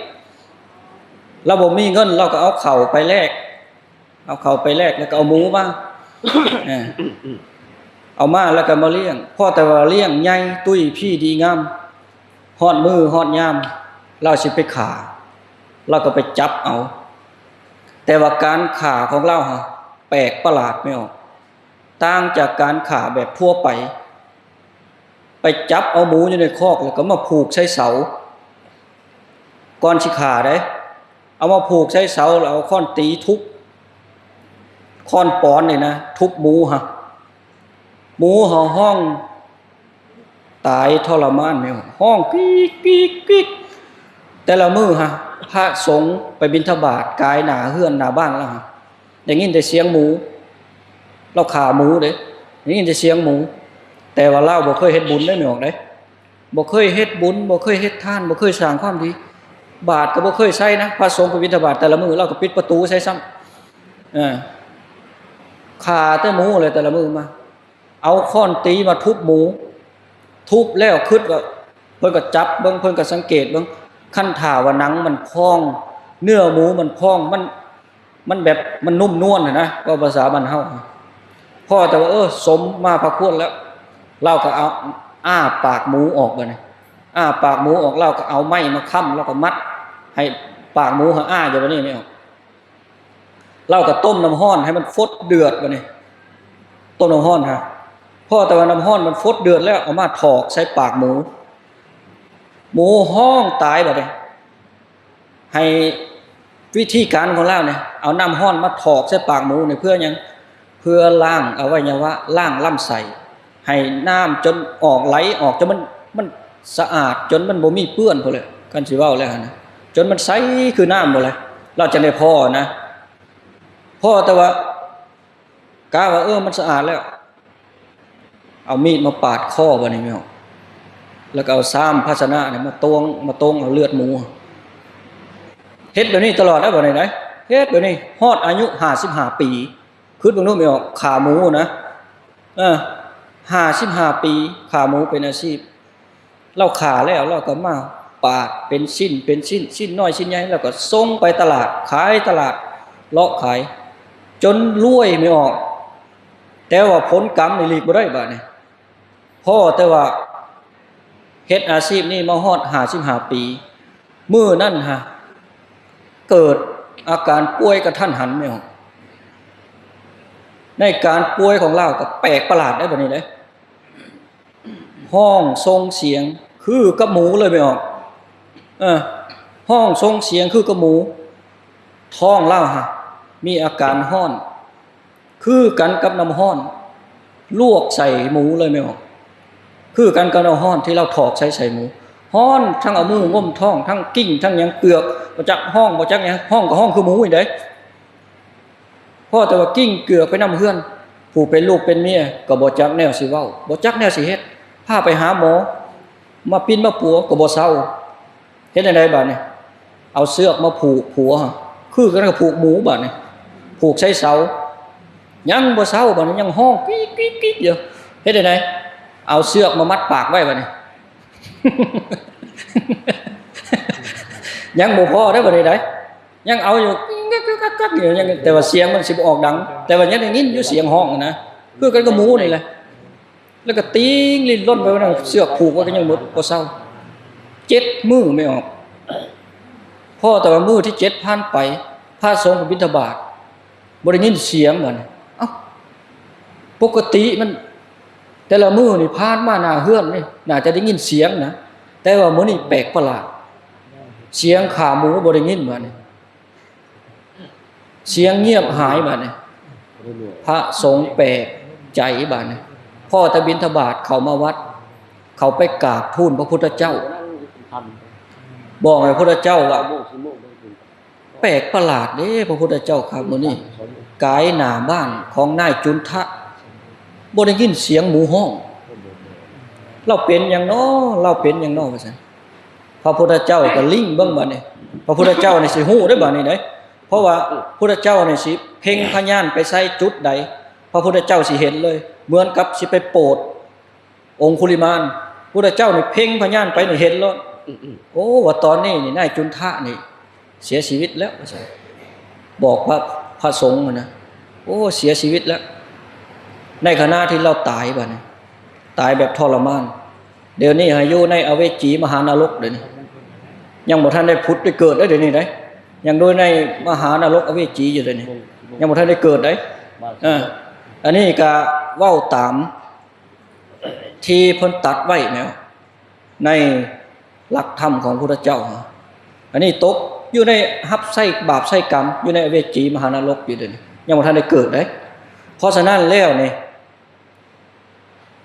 ລາວບໍ່ມີເງິນ ລາວກໍເອົາເຂົ້າໄປແລກ ເອົາເຂົ້າໄປແລກ ແລ້ວກໍເອົາໝູມາ ເອີ ເອົາມາແລ້ວກໍມາລ້ຽງ. ພໍແຕ່ວ່າລ້ຽງໃຫຍ່ຕຸ້ຍພີດີງາມ ຮອດມື້ຮອດຍາມ ລາວຊິໄປຂ້າ ລາວກໍໄປຈັບເອົາ. ແຕ່ວ່າການຂ້າຂອງລາວຫາແປກປະຫຼາດ ແມ່ອອກ ຕ່າງຈາກການຂ້າແບບທົ່ວໄປ. ໄປຈັບເອົາໝູຢູ່ໃນຄອກ ແລ້ວກໍມາຜູກໃສ່ເສົາ ກ່ອນຊິຂ້າເດ້ ເອົາມາຜູກໃສ່ເສົາ ແລ້ວເອົາຄ້ອນຕີທຸບ ຄ້ອນປອນນີ້ນະ ທຸບໝູຫັ້ນ ໝູເຮົາຮ້ອງຕາຍທໍລະມານແນວ ຮ້ອງກິກໆໆ ແຕ່ລະມື້ຫັ້ນ ພະສົງໄປບິນທະບາດ ກາຍໜ້າເຮືອນໜ້າບ້ານລາວຫັ້ນ ໄດ້ຍິນແຕ່ສຽງໝູ ລາວຂ້າໝູເດ້ ໄດ້ຍິນແຕ່ສຽງໝູ ແຕ່ວ່າລາວບໍ່ເຄີຍເຮັດບຸນເດ້ ແມ່ອອກເດ້ ບໍ່ເຄີຍເຮັດບຸນ ບໍ່ເຄີຍເຮັດທານ ບໍ່ເຄີຍສ້າງຄວາມດີ ບາດກໍບໍ່ເຄີຍໃສ່ນະ ພະສົງໄປບິນທະບາດແຕ່ລະມື້ ລາວກໍປິດປະຕູໃສ່ຊ້ຳ ເອີ ຂ້າແຕ່ໝູແຫຼະ ແຕ່ລະມື້ມາ ເອົາຄ້ອນຕີມາທຸບໝູ ທຸບແລ້ວຄິດວ່າ ເພິ່ນກໍຈັບເບິ່ງ ເພິ່ນກໍສັງເກດເບິ່ງ ຄັນຖ້າວ່າໜັງມັນພອງ ເນື້ອໝູມັນພອງ ມັນ ມັນແບບມັນນຸ້ມນວນຫັ້ນນະ ເວົ້າພາສາບ້ານເຮົາ ພໍແຕ່ວ່າ ເອີ ສົມມາພາຄວນແລ້ວ ລາວກໍເອົາ ອ້າປາກໝູອອກບາດນີ້ ອ້າປາກໝູອອກ ລາວກໍເອົາໄມ້ມາຄ້ຳ ລາວກໍມັດໃຫ້ປາກໝູຫາອ້າຢູ່ບາດນີ້ ແມ່ອອກ ລາວກໍຕົ້ມນ້ຳຮ້ອນໃຫ້ມັນຟົດເດືອດບາດນີ້ ຕົ້ມນ້ຳຮ້ອນຫາ ພໍແຕ່ວ່ານ້ຳຮ້ອນມັນຟົດເດືອດແລ້ວ ເອົາມາຖອກໃສ່ປາກໝູ ໝູຮ້ອງຕາຍບາດນີ້ ໃຫ້ ວິທີການຂອງລາວນີ້ ເອົານ້ຳຮ້ອນມາຖອກໃສ່ປາກໝູນີ້ເພື່ອຫຍັງ? ເພື່ອລ້າງອະໄວຍະວະ ລ້າງລຳໄສ້ ໃຫ້ນ້ຳຈົນອອກ ໄຫຼອອກ ຈົນມັນ ມັນສະອາດ ຈົນມັນບໍ່ມີເປື້ອນພຸ້ນແຫຼະ ຄັນຊິເວົ້າແລ້ວຫັ້ນນະ ຈົນມັນໃສຄືນ້ຳພຸ້ນແຫຼະ ລາວຈັ່ງໄດ້ພໍນະ ພໍແຕ່ວ່າ ກະວ່າ ເອີ ມັນສະອາດແລ້ວ ເອົາມີດມາປາດຄໍບາດນີ້ແມ່ນ ແລ້ວກໍເອົາຊາມພາຊະນະນີ້ມາຕວງ ມາຕົງເອົາເລືອດໝູ ເຮັດແບບນີ້ຕະຫຼອດແລ້ວບາດນີ້ໄດ໋ ເຮັດແບບນີ້ຮອດອາຍຸຫ້າສິບຫ້າປີ ຄິດເບິ່ງດູແມ່ອອກ ຂ້າໝູນະ ເອີ ຫ້າສິບຫ້າປີ ຂ້າໝູເປັນອາຊີບ ລາວຂ້າແລ້ວ ລາວກໍມາປາດເປັນຊິ້ນ ເປັນຊິ້ນ ຊິ້ນນ້ອຍ ຊິ້ນໃຫຍ່ ລາວກໍສົ່ງໄປຕະຫຼາດ ຂາຍຕະຫຼາດ ເລາະຂາຍ ຈົນລວຍແມ່ອອກ ແຕ່ວ່າຜົນກຳນີ້ຫຼີກບໍ່ໄດ້ບາດນີ້ ພໍແຕ່ວ່າເຮັດອາຊີບນີ້ມາຮອດຫ້າສິບຫ້າປີ ມື້ນັ້ນຫາ ເກີດອາການປ່ວຍກະທັນຫັນແມ່ອອກ ໃນການປ່ວຍຂອງລາວກໍແປກປະຫຼາດໄດ໋ບາດນີ້ເດ້ ຮ້ອງສົ່ງສຽງຄືກັບໝູເລີຍແມ່ອອກ ເອີ ຮ້ອງສົ່ງສຽງຄືກັບໝູ ທ້ອງລາວຫາ ມີອາການຮ້ອນ ຄືກັນກັບນ້ຳຮ້ອນລວກໃສ່ໝູເລີຍແມ່ອອກ ຄືກັນກັບນ້ຳຮ້ອນທີ່ລາວຖອກໃສ່ ໃສ່ໝູ ຮ້ອນ ທັງເອົາມືງົມທ້ອງ ທັງກິ້ງ ທັງຫຍັງ ເກືອກ ບໍ່ຈັກຮ້ອງ ບໍ່ຈັກຫຍັງ ຮ້ອງກໍຮ້ອງຄືໝູນີ້ເດ້ ພໍແຕ່ວ່າກິ້ງເກືອກໄປນຳເຮືອນ ຜູ້ເປັນລູກເປັນເມຍກໍບໍ່ຈັກແນວຊິເວົ້າ ບໍ່ຈັກແນວຊິເຮັດ ພາໄປຫາໝໍ ມາປິ່ນມາປົວກໍບໍ່ເຊົາ ເຮັດແນວໃດບາດນີ້ ເອົາເຊືອກມາຜູກຜົວ ຄືກັນກັບຜູກໝູບາດນີ້ ຜູກໃສ່ເສົາ ຍັງບໍ່ເຊົາບາດນີ້ ຍັງຮ້ອງກິກໆໆຢູ່ ເຮັດແນວໃດ ເອົາເຊືອກມາມັດປາກໄວ້ບາດນີ້ ຍັງບໍ່ພໍເດ້ບາດນີ້ໃດ ຍັງເອົາຢູ່ ກັກໆໆໆຢູ່ ຍັງ ແຕ່ວ່າສຽງມັນຊິບໍ່ອອກດັງ ແຕ່ວ່າຍັງໄດ້ຍິນຢູ່ສຽງຮ້ອງນະ ຄືກັນກັບໝູນີ້ແຫຼະ ແລ້ວກໍຕີງລິ້ນລົນໄປວ່ານັ້ນ ເຊືອກຜູກໄວ້ກໍຍັງບໍ່ ບໍ່ເຊົາ ເຈັດມື້ແມ່ອອກ ພໍແຕ່ວ່າມື້ທີເຈັດຜ່ານໄປ ພະສົງໄປບິນທະບາດ ບໍ່ໄດ້ຍິນສຽງບາດນີ້ ເອົ້າ ປົກກະຕິມັນ ແຕ່ລະມື້ນີ້ຜ່ານມາໜ້າເຮືອນນີ້ ໜ້າຈະໄດ້ຍິນສຽງນະ ແຕ່ວ່າມື້ນີ້ແປກປະຫຼາດ ສຽງຂ້າໝູບໍ່ໄດ້ຍິນບາດນີ້ ສຽງງຽບຫາຍບາດນີ້ ພະສົງແປກໃຈບາດນີ້ ພໍແຕ່ບິນທະບາດເຂົ້າມາວັດ ເຂົ້າໄປກາບທູນພະພຸດທະເຈົ້າ ບອກໃຫ້ພະພຸດທະເຈົ້າວ່າ ແປກປະຫຼາດເດ້ ພະພຸດທະເຈົ້າຂ້າ ມື້ນີ້ກາຍໜ້າບ້ານຂອງນາຍຈຸນທະ ບໍ່ໄດ້ຍິນສຽງໝູຮ້ອງ ລາວເປັນຫຍັງນໍ ລາວເປັນຫຍັງນໍ ວ່າຊັ້ນ ພະພຸດທະເຈົ້າກໍລິ້ງເບິ່ງບາດນີ້ ພະພຸດທະເຈົ້ານີ້ຊິຮູ້ເດ້ບາດນີ້ເດ້ ເພາະວ່າພຸດທະເຈົ້ານີ້ຊິເພັ່ງພະຍານໄປໃສ່ຈຸດໃດ ພະພຸດທະເຈົ້າຊິເຫັນເລີຍ ເໝືອນກັບຊິໄປໂປດ ອົງຄຸລິມານ ພຸດທະເຈົ້ານີ້ເພັ່ງພະຍານໄປນີ້ເຫັນໂລດ ອືມໆ ໂອ້ ວ່າຕອນນີ້ນີ້ນາຍຈຸນທະນີ້ເສຍຊີວິດແລ້ວ ວ່າຊັ້ນ ບອກພະ ພະສົງຫັ້ນນະ ໂອ້ ເສຍຊີວິດແລ້ວ ໃນຂະນະທີ່ລາວຕາຍບາດນີ້ ຕາຍແບບທໍລະມານ ດຽວນີ້ຫາຢູ່ໃນອະເວຈີມະຫານະລົກ ດຽວນີ້ຍັງບໍ່ທັນໄດ້ຜຸດໄດ້ເກີດເດ້ ດຽວນີ້ເດ້ ຍັງຢູ່ໃນມະຫານະລົກອະເວຈີຢູ່ ດຽວນີ້ຍັງບໍ່ທັນໄດ້ເກີດເດ້ ເອີ ອັນນີ້ກະເວົ້າຕາມ ທີ່ເພິ່ນຕັດໄວ້ແນວ ໃນຫຼັກທຳຂອງພະພຸດທະເຈົ້າ. ອັນນີ້ຕົກຢູ່ໃນຮັບໃຊ້ບາບໃຊ້ກຳ ຢູ່ໃນອະເວຈີມະຫານະລົກຢູ່ເດນີ້ ຍັງບໍ່ທັນໄດ້ເກີດເດ້. ເພາະສະນັ້ນແລ້ວນີ້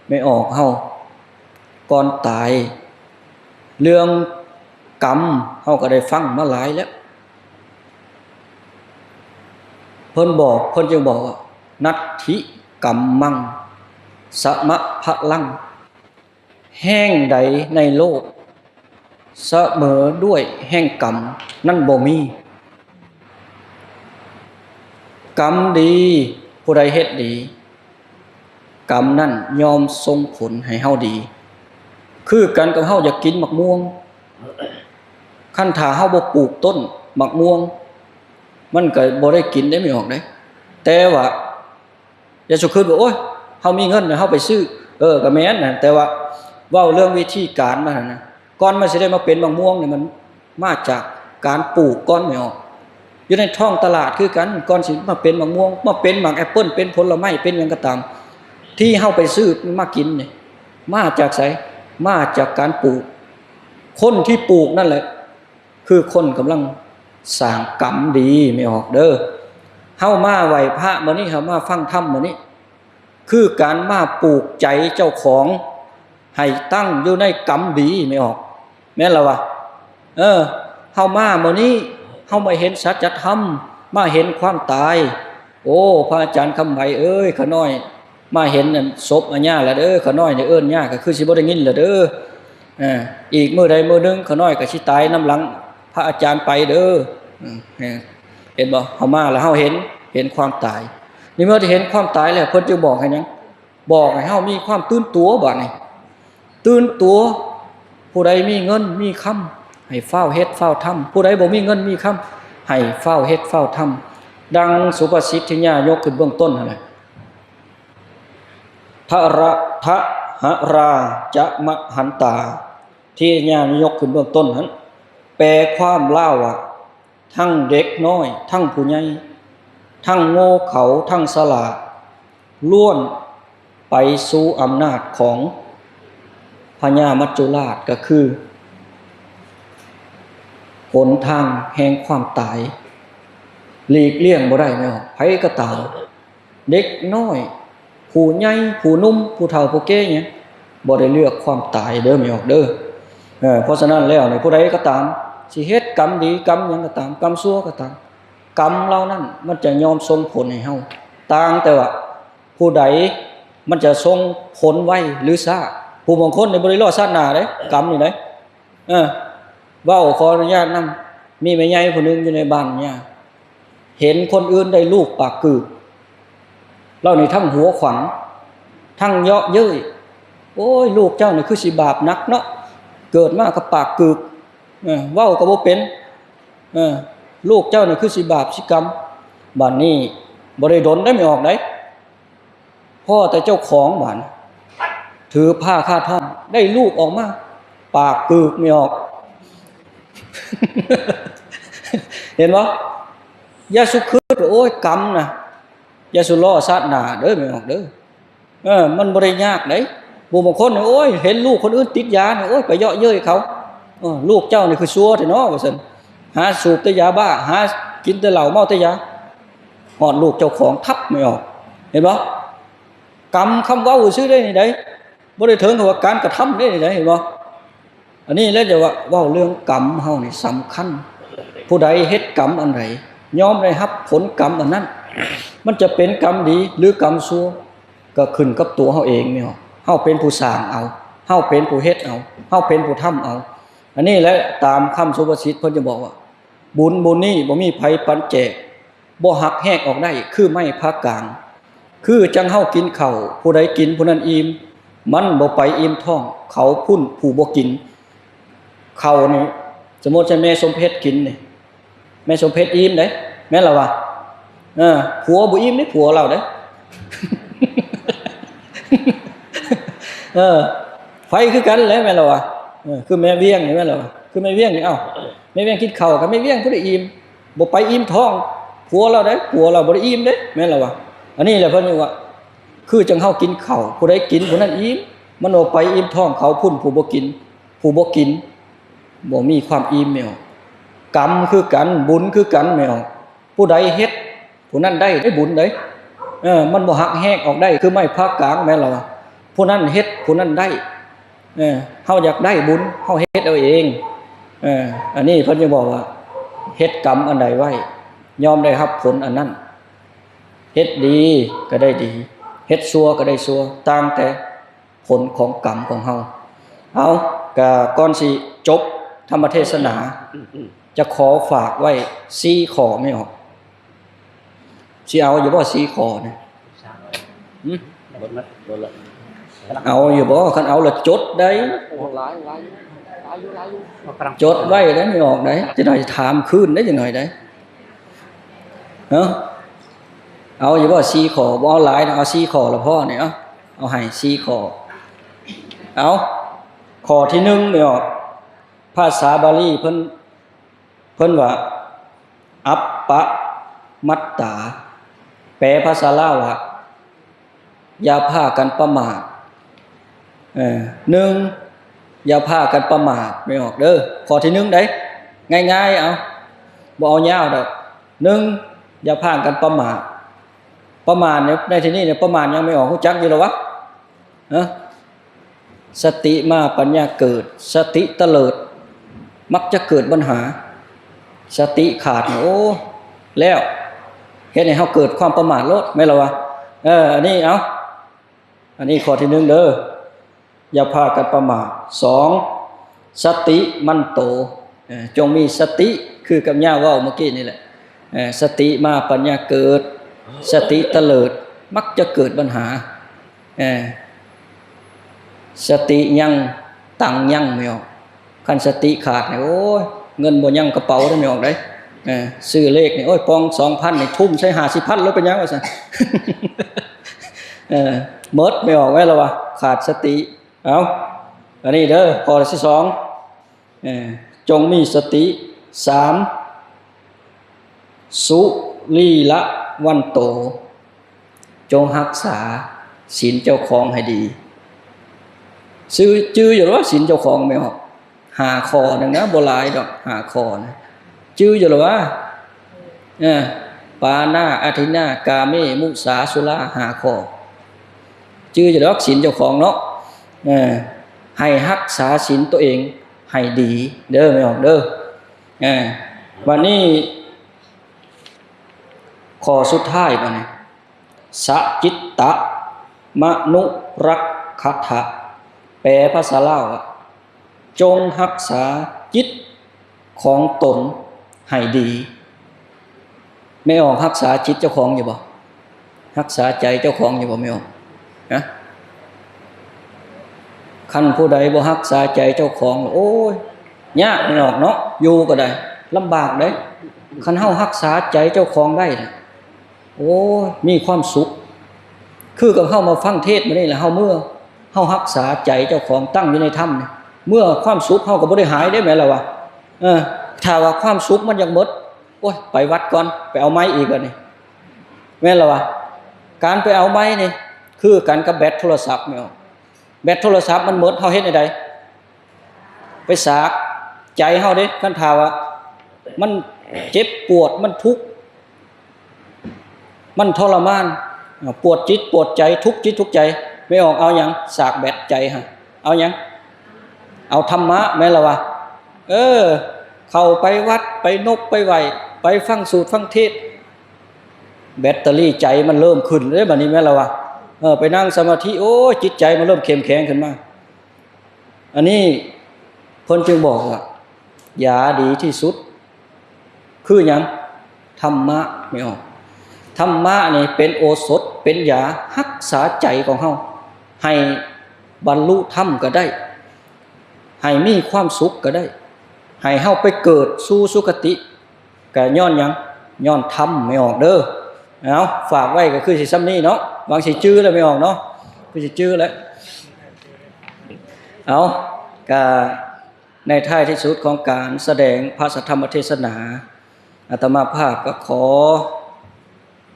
ແມ່ອອກເຮົາກ່ອນຕາຍ ເລື່ອງກຳເຮົາກໍໄດ້ຟັງມາຫຼາຍແລ້ວ. ເພິ່ນບອກ ເພິ່ນຈຶ່ງບອກວ່າ ນັດຖິກຳມັງ ສະມະພະລັງ ແຫ່ງໃດໃນໂລກສະເໝີດ້ວຍແຫ່ງກຳນັ້ນບໍ່ມີ. ກຳດີ ຜູ້ໃດເຮັດດີ ກຳນັ້ນຍ່ອມສົ່ງຜົນໃຫ້ເຮົາດີ. ຄືກັນກັບເຮົາຢາກກິນໝາກມ່ວງ ຄັນຖ້າເຮົາບໍ່ປູກຕົ້ນໝາກມ່ວງ ມັນກໍບໍ່ໄດ້ກິນໄດ້ ແມ່ອອກເດ້. ແຕ່ວ່າ ຢ່າສຸຄິດວ່າ ໂອ້ຍ ເຮົາມີເງິນ ເຮົາໄປຊື້. ເອີ ກໍແມ່ນນະ ແຕ່ວ່າເວົ້າເລື່ອງວິທີການມັນຫັ້ນນະ ກ່ອນມັນຊິໄດ້ມາເປັນໝາກມ່ວງນີ້ ມັນມາຈາກການປູກກ່ອນ ແມ່ອອກ. ຢູ່ໃນທ້ອງຕະຫຼາດຄືກັນ ກ່ອນຊິມາເປັນໝາກມ່ວງ ມາເປັນໝາກແອັບເປິ້ນ ເປັນຜົນລະໄມ້ ເປັນຫຍັງກໍຕາມ ທີ່ເຮົາໄປຊື້ມາກິນນີ້ ມາຈາກໃສ? ມາຈາກການປູກ. ຄົນທີ່ປູກນັ້ນແຫຼະ ຄືຄົນກຳລັງສ້າງກຳດີ ແມ່ອອກເດີ. ເຮົາມາໄຫວ້ພະມື້ນີ້ ເຮົາມາຟັງທຳມື້ນີ້ ຄືການມາປູກໃຈເຈົ້າຂອງໃຫ້ຕັ້ງຢູ່ໃນກຳດີ ແມ່ອອກ ແມ່ນລະວະ. ເອີ ເຮົາມາມື້ນີ້ ເຮົາມາເຫັນສັດຈະທຳ ມາເຫັນຄວາມຕາຍ. ໂອ້ ພະອາຈານຄຳໄຫວເອີຍ ຂ້ານ້ອຍມາເຫັນອັນສົບອາຍາລະເດີ ຂ້ານ້ອຍນີ້ເອີ້ນຍາກ ກໍຄືຊິບໍ່ໄດ້ຍິນລະເດີ. ເອີ ອີກມື້ໃດມື້ໜຶ່ງ ຂ້ານ້ອຍກໍຊິຕາຍນຳຫຼັງພະອາຈານໄປເດີ. ເອີ ເຫັນບໍ່? ເຮົາມາແລ້ວເຮົາເຫັນ ເຫັນຄວາມຕາຍ. ໃນເມື່ອທີ່ເຫັນຄວາມຕາຍແລ້ວ ເພິ່ນຈຶ່ງບອກໃຫ້ຫຍັງ? ບອກໃຫ້ເຮົາມີຄວາມຕື່ນຕົວບາດນີ້. ຕື່ນຕົວ ຜູ້ໃດມີເງິນມີຄຳ ໃຫ້ຟ້າວເຮັດຟ້າວທຳ ຜູ້ໃດບໍ່ມີເງິນມີຄຳ ໃຫ້ຟ້າວເຮັດຟ້າວທຳ. ດັ່ງສຸພາສິດທີ່ຍ່າຍົກຂຶ້ນເບື້ອງຕົ້ນຫັ້ນແຫຼະ ທະລະ ທະຫະລາຈະມະຫັນຕາ ທີ່ຍ່າຍົກຂຶ້ນເບື້ອງຕົ້ນຫັ້ນ ແປຄວາມລາວວ່າ ທັງເດັກນ້ອຍ ທັງຜູ້ໃຫຍ່ ທັງໂງ່ເຂົາ ທັງສະຫຼາດ ລ້ວນໄປສູ່ອຳນາດຂອງພະຍາມັດຈຸລາດ ກໍຄືຫົນທາງແຫ່ງຄວາມຕາຍ ຫຼີກລ່ຽງບໍ່ໄດ້ແລ້ວ. ໃຜກໍຕາມ ເດັກນ້ອຍ ຜູ້ໃຫຍ່ ຜູ້ໜຸ່ມ ຜູ້ເຖົ້າ ຜູ້ແກ່ຫຍັງ ບໍ່ໄດ້ເລືອກຄວາມຕາຍເດີ ແມ່ອອກເດີ. ເອີ ເພາະສະນັ້ນແລ້ວນີ້ ຜູ້ໃດກໍຕາມ ຊິເຮັດກຳດີກຳຫຍັງກໍຕາມ ກຳຊົ່ວກໍຕາມ ກຳເຫຼົ່ານັ້ນມັນຈະຍອມສົ່ງຜົນໃຫ້ເຮົາ ຕ່າງແຕ່ວ່າຜູ້ໃດມັນຈະສົ່ງຜົນໄວຫຼືຊ້າ. ຜູ້ບາງຄົນນີ້ບໍ່ໄດ້ລໍຊາດໜ້າເດ້ ກຳນີ້ເດ້. ເອີ ເວົ້າຂໍອະນຸຍາດນຳ ມີແມ່ໃຫຍ່ຜູ້ໜຶ່ງຢູ່ໃນບ້ານຍ່າ ເຫັນຄົນອື່ນໄດ້ລູກປາກກືກ ລາວນີ້ທັງຫົວຂວັນ ທັງເຍາະເຍີ້ຍ ໂອ້ຍ ລູກເຈົ້ານີ້ຄືຊິບາບໜັກເນາະ ເກີດມາກໍປາກກືກ ເອີ ເວົ້າກໍບໍ່ເປັນ ເອີ ລູກເຈົ້ານີ້ຄືຊິບາບຊິກຳ. ບາດນີ້ບໍ່ໄດ້ດົນໄດ້ ແມ່ອອກໄດ້ ພໍ້ແຕ່ເຈົ້າຂອງບາດນີ້ ຖືພາຄາທ້ອງ ໄດ້ລູກອອກມາ ປາກກືກ ແມ່ອອກ ເຫັນບໍ່? ຢ່າສຸຄິດວ່າ ໂອ້ຍ ກຳນະ ຢ່າສຸລໍ້ຊາດໜ້າເດີ ແມ່ອອກເດີ. ເອີ ມັນບໍ່ໄດ້ຍາກເດ້. ຜູ້ບາງຄົນນີ້ ໂອ້ຍ ເຫັນລູກຄົນອື່ນຕິດຢານີ້ ໂອ້ຍ ໄປເຍາະເຍີ້ຍເຂົາ ເອີ ລູກເຈົ້ານີ້ຄືຊົ່ວແທ້ເນາະ ວ່າຊັ້ນ ຫາສູບແຕ່ຢາບ້າ ຫາກິນແຕ່ເຫຼົ້າເມົາແຕ່ຢາ ຮອດລູກເຈົ້າຂອງທັບ ແມ່ອອກ ເຫັນບໍ່? ກຳຄຳເວົ້າຊື່ໆເດ້ນີ້ໃດ ບໍ່ໄດ້ເຖິງກັບວ່າການກະທຳເດ້ນີ້ໃດ ເຫັນບໍ່? ອັນນີ້ແຫຼະຈະວ່າ ເວົ້າເລື່ອງກຳເຮົານີ້ສຳຄັນ ຜູ້ໃດເຮັດກຳອັນໃດ ຍ່ອມໄດ້ຮັບຜົນກຳອັນນັ້ນ ມັນຈະເປັນກຳດີ ຫຼື ກຳຊົ່ວ ກໍຂຶ້ນກັບຕົວເຮົາເອງແມ່ນບໍ່? ເຮົາເປັນຜູ້ສ້າງເອົາ ເຮົາເປັນຜູ້ເຮັດເອົາ ເຮົາເປັນຜູ້ທຳເອົາ. ອັນນີ້ແຫຼະ ຕາມຄຳສຸພາສິດເພິ່ນຈະບອກວ່າ ບຸນບຸນນີ້ບໍ່ມີໃຜປັນແຈກ ບໍ່ຫັກແຫກອອກໄດ້ຄືໄມ້ພາກາງ. ຄືຈັ່ງເຮົາກິນເຂົ້າ ຜູ້ໃດກິນຜູ້ນັ້ນອີ່ມ ມັນບໍ່ໄປອີ່ມທ້ອງເຂົາພຸ້ນຜູ້ບໍ່ກິນ. ເຂົ້ານີ້ ສົມມຸດວ່າແມ່ສົມເພັດກິນນີ້ ແມ່ສົມເພັດອີ່ມເດ້ ແມ່ນລະວະ? ເອີ ຜົວບໍ່ອີ່ມເດ້ ຜົວລາວເດ້ ເອີ ໄຟຄືກັນແຫຼະ ແມ່ນລະວະ? ເອີ ຄືແມ່ວຽງນີ້ ແມ່ນລະວະ? ຄືແມ່ວຽງນີ້ ເອົ້າ ແມ່ວຽງກິນເຂົ້າກັບແມ່ວຽງຜູ້ໃດອີ່ມ ບໍ່ໄປອີ່ມທ້ອງຜົວລາວໃດ ຜົວລາວບໍ່ໄດ້ອີ່ມເດ້ ແມ່ນລະວະ? ອັນນີ້ແຫຼະເພິ່ນວ່າ ຄືຈັ່ງເຮົາກິນເຂົ້າ ຜູ້ໃດກິນຜູ້ນັ້ນອີ່ມ ມັນບໍ່ໄປອີ່ມທ້ອງເຂົາພຸ້ນ ຜູ້ບໍ່ກິນ ຜູ້ບໍ່ກິນບໍ່ມີຄວາມອີ່ມແມ່ອອກ. ກຳຄືກັນ ບຸນຄືກັນແມ່ອອກ. ຜູ້ໃດເຮັດ ຜູ້ນັ້ນໄດ້ ໄດ້ບຸນເດ້. ເອີ ມັນບໍ່ຫັກແຫກອອກໄດ້ ຄືໄມ້ຜ່າກາງແມ່ນລະວ່າ. ຜູ້ນັ້ນເຮັດ ຜູ້ນັ້ນໄດ້. ເອີ ເຮົາຢາກໄດ້ບຸນ ເຮົາເຮັດເອົາເອງ. ເອີ ອັນນີ້ເພິ່ນຈຶ່ງບອກວ່າ ເຮັດກຳອັນໃດໄວ້ ຍ່ອມໄດ້ຮັບຜົນອັນນັ້ນ. ເຮັດດີກໍໄດ້ດີ ເຮັດຊົ່ວກໍໄດ້ຊົ່ວ ຕ່າງແຕ່ ຜົນຂອງກຳຂອງເຮົາ. ເອົາ ກະກ່ອນຊິຈົບທຳມະເທສະໜາ ຈະຂໍຝາກໄວ້ສີ່ຂໍ້ແມ່ອອກ. ຊິເອົາຢູ່ບໍ່ສີ່ຂໍ້ນີ້? ຫຶ? ເອົາຢູ່ບໍ່? ຄັນເອົາລະຈົດໄດ້. ໂອ້ ຫຼາຍ ຫຼາຍຢູ່ ຫຼາຍຢູ່ ຫຼາຍຢູ່ ຈົດໄວ້ໄດ້ແມ່ອອກໄດ້. ຈະໜ້ອຍຖາມຄືນໄດ້ ຈະໜ້ອຍໄດ້. ເອົາຢູ່ບໍ່ສີ່ຂໍ້? ບໍ່ເອົາຫຼາຍນະ ເອົາສີ່ຂໍ້ລະພໍນີ້. ເອົາ ເອົາໃຫ້ສີ່ຂໍ້. ເອົາ ຂໍ້ທີໜຶ່ງນີ້ອອກ ພາສາບາລີເພິ່ນ ເພິ່ນວ່າ ອັບປະມັດຕາ ແປພາສາລາວວ່າ ຢ່າພາກັນປະໝາດ. ເອີ ໜຶ່ງ ຢ່າພາກັນປະໝາດແມ່ອອກເດີ. ຂໍ້ທີໜຶ່ງໃດ ງ່າຍໆ ເອົາ ບໍ່ເອົາຍາວດອກ. ໜຶ່ງ ຢ່າພາກັນປະໝາດ. ປະໝາດໃນ ໃນທີ່ນີ້ ປະໝາດຫຍັງແມ່ອອກ ຮູ້ຈັກຢູ່ລະວະ? ຮະ? ສະຕິມາປັນຍາເກີດ ສະຕິຕະເຫຼີດ ມັກຈະເກີດບັນຫາ. ສະຕິຂາດນີ້ ໂອ້ ແລ້ວ ເຮັດໃຫ້ເຮົາເກີດຄວາມປະໝາດໂລດ ແມ່ນລະວະ? ເອີ ອັນນີ້ ເອົາ ອັນນີ້ຂໍ້ທີໜຶ່ງເດີ ຢ່າພາກັນປະໝາດ. ສອງ ສະຕິໝັ້ນໂຕ ເອີ ຈົ່ງມີສະຕິ ຄືກັບຍ່າເວົ້າມື້ກີ້ນີ້ແຫຼະ. ເອີ ສະຕິມາປັນຍາເກີດ ສະຕິຕະເຫຼີດ ມັກຈະເກີດບັນຫາ. ເອີ ສະຕິຍັງ ຕັງຍັງແມ່ອອກ. ຄັນສະຕິຂາດນີ້ ໂອ້ຍ ເງິນບໍ່ຍັງກະເປົາເດ້ແມ່ອອກເດ້. ເອີ ຊື້ເລກນີ້ ໂອ້ຍ ປ່ອງສອງພັນນີ້ ທຸ່ມໃສ່ຫ້າສິບພັນໂລດ ເປັນຫຍັງວ່າຊັ້ນ. ເອີ ໝົດແມ່ອອກແມ່ນລະວ່າ ຂາດສະຕິ. ເອົາ ອັນນີ້ເດີ ຂໍ້ທີສອງ ເອີ ຈົ່ງມີສະຕິ. ສາມ ສຸລີລະວັນໂຕ ຈົ່ງຮັກສາສິນເຈົ້າຂອງໃຫ້ດີ. ຊື່ ຈື່ຢູ່ລະວ່າສິນເຈົ້າຂອງແມ່ອອກ ຫ້າຂໍ້ໜຶ່ງນະ ບໍ່ຫຼາຍດອກ ຫ້າຂໍ້ນະ ຈື່ຢູ່ລະວ່າ? ເອີ ປານາ ອາທິນນາ ກາເມ ມຸສາ ສຸລາ ຫ້າຂໍ້ ຈື່ຢູ່ດອກສິນເຈົ້າຂອງເນາະ. ເອີ ໃຫ້ຮັກສາສິນໂຕເອງໃຫ້ດີເດີແມ່ອອກເດີ. ເອີ ບັດນີ້ ຂໍ້ສຸດທ້າຍບັດນີ້ ສະຈິດຕະມະນຸລັກຂະທະ ແປພາສາລາວວ່າ ຈົ່ງຮັກສາຈິດຂອງຕົນໃຫ້ດີ. ແມ່ອອກຮັກສາຈິດເຈົ້າຂອງຢູ່ບໍ່? ຮັກສາໃຈເຈົ້າຂອງຢູ່ບໍ່ແມ່ອອກ? ຮະ? ຄັນຜູ້ໃດບໍ່ຮັກສາໃຈເຈົ້າຂອງ ໂອ້ຍ ຍາກແມ່ອອກເນາະ ຢູ່ກໍໄດ້ ລຳບາກເດ້. ຄັນເຮົາຮັກສາໃຈເຈົ້າຂອງໄດ້ນະ ໂອ້ຍ ມີຄວາມສຸກ. ຄືກັບເຮົາມາຟັງເທດມື້ນີ້ລະ ເຮົາເມື່ອ ເຮົາຮັກສາໃຈເຈົ້າຂອງຕັ້ງຢູ່ໃນທຳນີ້ ເມື່ອຄວາມສຸກເຮົາກໍບໍ່ໄດ້ຫາຍເດ້ ແມ່ນລະວະ? ເອີ ຖ້າວ່າຄວາມສຸກມັນຢາກໝົດ ໂອ້ຍ ໄປວັດກ່ອນ ໄປເອົາໃໝ່ອີກບັດນີ້ ແມ່ນລະວະ? ການໄປເອົາໃໝ່ນີ້ ຄືກັນກັບແບັດໂທລະສັບແມ່ນບໍ່? ແບັດໂທລະສັບມັນໝົດ ເຮົາເຮັດແນວໃດ? ໄປສາກໃຈເຮົາເດ້. ຄັນຖ້າວ່າມັນເຈັບປວດ ມັນທຸກ ມັນທໍລະມານ ປວດຈິດປວດໃຈ ທຸກຈິດທຸກໃຈ ແມ່ອອກເອົາຫຍັງ? ສາກແບັດໃຈຫັ້ນ ເອົາຫຍັງ? ເອົາທຳມະ ແມ່ນລະວະ? ເອີ ເຂົ້າໄປວັດ ໄປນົບໄປໄຫວ້ ໄປຟັງສູດຟັງເທດ ແບັດເຕີຣີໃຈມັນເລີ່ມຂຶ້ນເດ້ບັດນີ້ ແມ່ນລະວະ? ເອີ ໄປນັ່ງສະມາທິ ໂອ້ຍ ຈິດໃຈມັນເລີ່ມເຂັ້ມແຂງຂຶ້ນມາ. ອັນນີ້ເພິ່ນຈຶ່ງບອກວ່າ ຢາດີທີ່ສຸດຄືຫຍັງ? ທຳມະ ແມ່ນບໍ່? ທຳມະນີ້ເປັນໂອສົດ ເປັນຢາຮັກສາໃຈຂອງເຮົາ ໃຫ້ບັນລຸທຳກໍໄດ້ ໃຫ້ມີຄວາມສຸກກໍໄດ້ ໃຫ້ເຮົາໄປເກີດສູ່ສຸຄະຕິ ກະຍ້ອນຫຍັງ? ຍ້ອນທຳ ແມ່ອອກເດີ. ເອົາ ຝາກໄວ້ກໍຄືຊິຊ່ຳນີ້ເນາະ ຫວັງຊິຈື່ແລ້ວ ແມ່ອອກເນາະ ຄືຊິຈື່ແລ້ວ. ເອົາ ກະໃນທ້າຍທີ່ສຸດຂອງການສະແດງພະສະທຳມະເທສະໜາ ອາດຕະມາພາບກໍຂໍ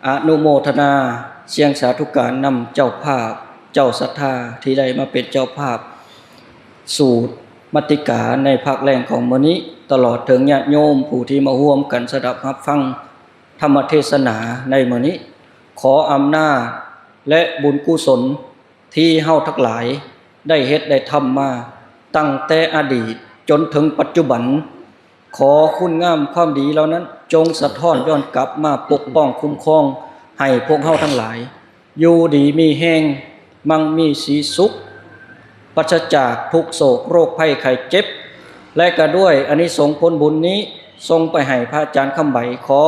ອະນຸໂມທະນາສຽງສາທຸການນຳເຈົ້າພາບ ເຈົ້າສັດທາທີ່ໄດ້ມາເປັນເຈົ້າພາບສູດມັດຕິກາໃນພາກແລງຂອງມື້ນີ້, ຕະຫຼອດເຖິງຍາດໂຍມຜູ້ທີ່ມາຮ່ວມກັນສະດັບຮັບຟັງທຳມະເທສະໜາໃນມື້ນີ້. ຂໍອຳນາດ ແລະ ບຸນກຸສົນທີ່ເຮົາທັງຫຼາຍໄດ້ເຮັດໄດ້ທຳມາຕັ້ງແຕ່ອະດີດຈົນເຖິງປັດຈຸບັນ, ຂໍຄຸນງາມຄວາມດີເຫຼົ່ານັ້ນ ຈົ່ງສະທ້ອນຍ້ອນກັບມາປົກປ້ອງຄຸ້ມຄອງໃຫ້ພວກເຮົາທັງຫຼາຍ ຢູ່ດີມີແຮງ, ມັ່ງມີສີສຸກ, ປາສະຈາກທຸກໂສກໂລກໄພໄຂ້ເຈັບ, ແລະ ກະດ້ວຍອານິສົງຜົນບຸນນີ້ ສົ່ງໄປໃຫ້ພະອາຈານຄຳໃບ. ຂໍ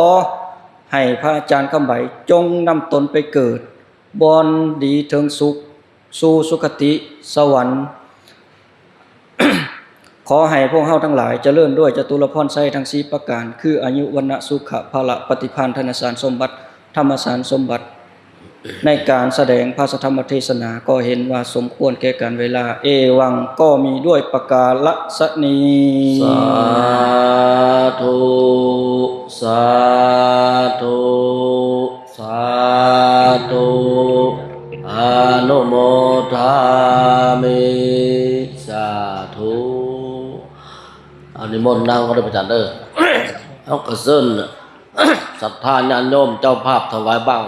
ໃຫ້ພະອາຈານຄຳໃບຈົ່ງນຳຕົນໄປເກີດບ່ອນດີເຖິງສຸກ ສູ່ສຸຄະຕິສະຫວັນ. ຂໍໃຫ້ພວກເຮົາທັງຫຼາຍຈະເລີນດ້ວຍຈະຕຸລະພອນໄຊທັງສີ່ປະການ ຄື ອາຍຸ ວັນນະ ສຸຂະ ພະລະ ປະຕິພານ ທະນະສານສົມບັດ ທຳມະສານສົມບັດ. ໃນການສະແດງພະສະທຳມະເທດສະໜາກໍເຫັນວ່າສົມຄວນແກ່ການເວລາ. ເອວັງ ກໍມີດ້ວຍປະກາລະສະນີ້. ສາທຸ ສາທຸ ສາທຸ ອະນຸໂມທາມິ ສາທຸ. ອາ ນິມົນນັ່ງກໍໄດ້ ພະອາຈານເດີ. ເຮົາກໍເຊີນສັດທາຍາດໂຍມເຈົ້າພາບຖວາຍບັງ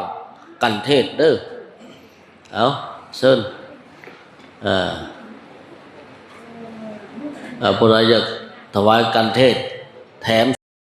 ກັນເທດເດີ. ເອົາ ເຊີນ ເອີ ເອີ ຜູ້ໃດຢາກຖວາຍກັນເທດແຖມ